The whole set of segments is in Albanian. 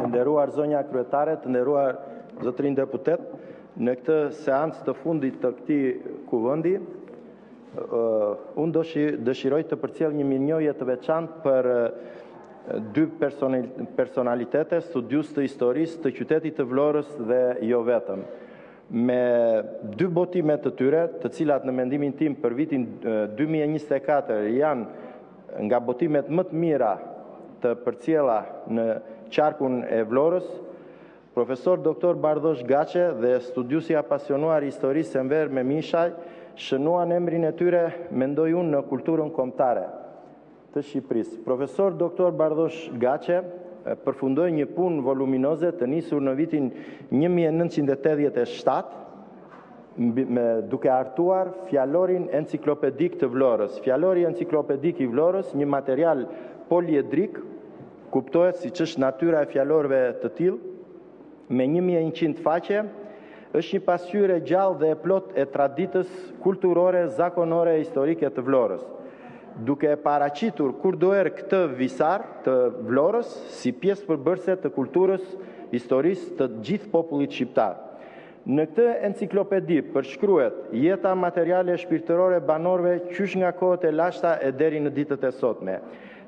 E nderuar zonja Kryetare, Të nderuar zotërinj deputetë, Në këtë seancë të fundit të këtij Kuvendi, unë dëshiroj të përcjell një mirënjohje të veçantë për dy personalitete, studiues të historisë së qytetit të Vlorës dhe jo vetëm. Me dy botime të tyre, të cilat, në mendimin tim, për vitin 2024 janë nga botimet më të mira të përcjella në qarkun e Vlorës, profesor doktor Bardhosh Gaçe dhe studiuesi i apasionuar i historisë Enver Memishaj shënuan emrin e tyre, mendoj unë, në kulturën kombëtare të Shqipërisë. Profesor doktor Bardhosh Gaçe përfundoi një punë voluminoze të nisur në vitin 1987, duke hartuar fjalorin enciklopedik të Vlorës. Fjalori enciklopedik i Vlorës, një material poliedrik, kuptohet siç është natyra e fjalorëve të tillë, me 1100 faqe, është një pasqyrë e gjallë dhe e plotë e traditës kulturore, zakonore e historike të Vlorës, duke e paraqitur kurdoherë këtë visar të Vlorës si pjesë përbërëse të kulturës, historisë të gjithë popullit shqiptar. Në këtë enciklopedi përshkruhet jeta materiale e shpirtërore e banorëve qysh nga kohët e lashta e deri në ditët e sotme.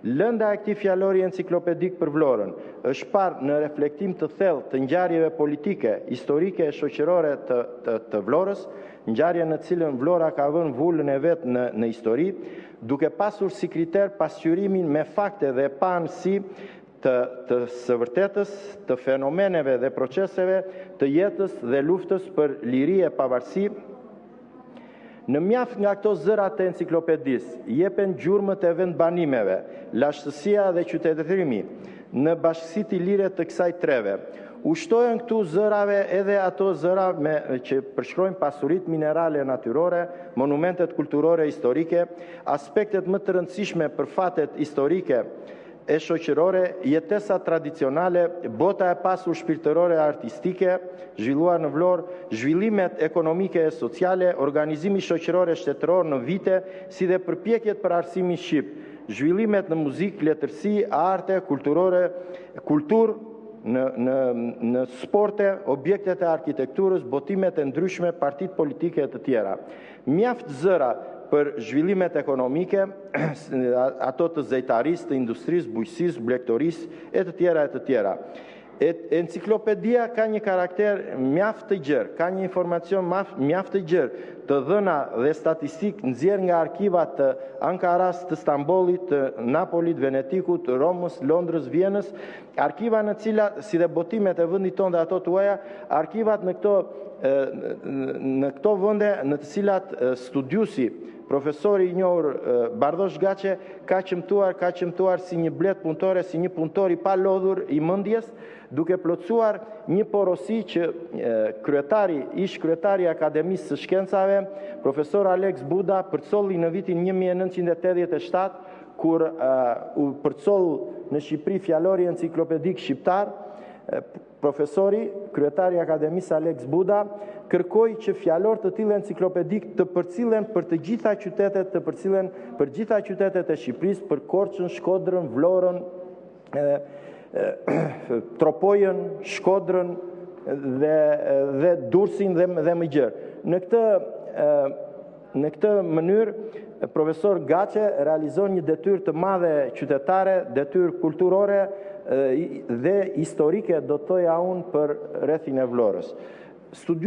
Lënda e këtij fjalori enciklopedik për Vlorën është parë në reflektim të thellë të ngjarjeve politike, historike e shoqërore të, të, të Vlorës, ngjarje në të cilën Vlora ka vënë vulën e vet në, në histori, duke pasur si kriter pasqyrimin me fakte dhe pa anësi të, të së vërtetës, të fenomeneve dhe proceseve të jetës dhe luftës për liri e pavarësi. Në mjaft nga këto zëra të enciklopedisë jepen gjurmët e vendbanimeve, lashtësia dhe qytetërimi në bashkësitë ilire të kësaj treve. U shtohen këtu zërave edhe ato zëra me, që përshkrojnë pasuritë minerale natyrore, monumentet kulturore historike, aspektet më të rëndësishme për fatet historike e shoqërore, jetesa tradicionale, bota e pasur shpirtërore e artistike, zhvilluar në Vlorë, zhvillimet ekonomike e sociale, organizimi shoqëror e shtetëror në vite, si dhe përpjekjet për arsimin shqip, zhvillimet në muzikë, letërsi, arte, kulturore, kulturë, në në në sporte, objektet e arkitekturës, botimet e ndryshme, partitë politike e të tjera. Mjaft zëra për zhvillimet ekonomike, ato të zejtarisë, të industrisë, bujqësisë, blegtorisë e të tjera e të tjera. E, enciklopedia ka një karakter mjaft të gjerë, ka një informacion mjaft të gjerë, të dhëna dhe statistikë nxjerrë nga arkivat të Ankaras, të Stambollit, të Napolit, Venetikut, Romës, Londrës, Vjenës, arkiva në cilat si dhe botimet e vendit tonë dhe ato tuaja, arkivat në këto në këto vende në të cilat studiuesi, profesori i njohur Bardhosh Gaçe ka qëmtuar, ka qëmtuar si një bletë punëtore, si një punëtor i palodhur i mendjes, duke plotësuar një porosi që kryetari, ish kryetari i Akademisë së Shkencave, profesor Aleks Buda, përcolli në vitin 1987 kur u përcoll në Shqipëri fjalori enciklopedik shqiptar, Profesori, kryetari i Akademisë Aleks Buda, kërkoi që fjalorë të tillë enciklopedik të përcillen për të gjitha qytetet, të përcillen për gjitha qytetet e Shqipërisë, për Korçën, Shkodrën, Vlorën, Tropojën, Shkodrën dhe dhe Durrësin dhe dhe më gjerë. Në këtë Në këtë mënyrë, profesor Gaçe realizon një detyrë të madhe qytetare, detyrë kulturore dhe historike, do të thoja unë, për rrethin e Vlorës. Studiuesi.